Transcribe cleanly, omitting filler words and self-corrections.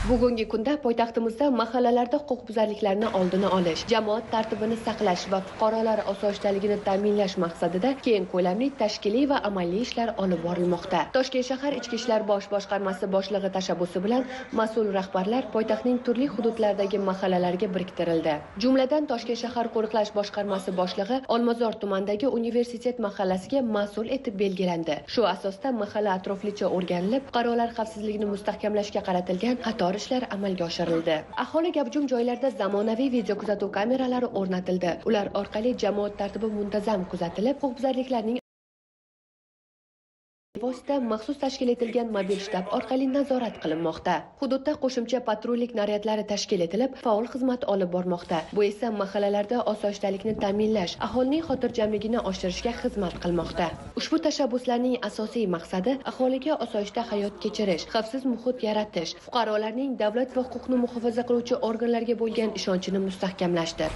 Bugungi kunda poytaxtimizda mahallalarda huquqbuzarliklarni oldini olish, jamoat tartibini saqlash va fuqarolar osoyishtaligini ta'minlash maqsadida keng ko'lamli tashkiliy va amaliy ishlar olib borilmoqda. Toshkent shahar Ichki ishlar bosh boshqarmasi boshlig'i tashabbusi bilan mas'ul rahbarlar poytaxtning turli hududlaridagi mahallalarga biriktirildi. Jumladan, Toshkent shahar qo'riqlash boshqarmasi boshlig'i Olmazor tumanidagi Universitet mahallasiga mas'ul etib belgilandi. Shu asosda mahalla atroflicha o'rganilib, fuqarolar xavfsizligini mustahkamlashga qaratilgan qator ishlar amalga oshirildi. Aholi gavjum joylarda zamonaviy videokuzatuv kameralari o'rnatildi. Ular orqali jamoat tartibi muntazam kuzatilib, huquqbuzarliklarning vosita maxsus tashkil etilgan mobil shtab orqali nazorat qilinmoqda. Hududda qo'shimcha patrullik naryadlari tashkil etilib, faol xizmat olib bormoqda. Bu esa mahallalarda osoyishtalikni ta'minlash, aholining xotirjamligini oshirishga xizmat qilmoqda. Ushbu tashabbuslarning asosiy maqsadi aholiga osoyishta hayot kechirish, xavfsiz muhit yaratish, fuqarolarning davlat va huquqni muhofaza qiluvchi organlarga bo'lgan ishonchini mustahkamlashdir.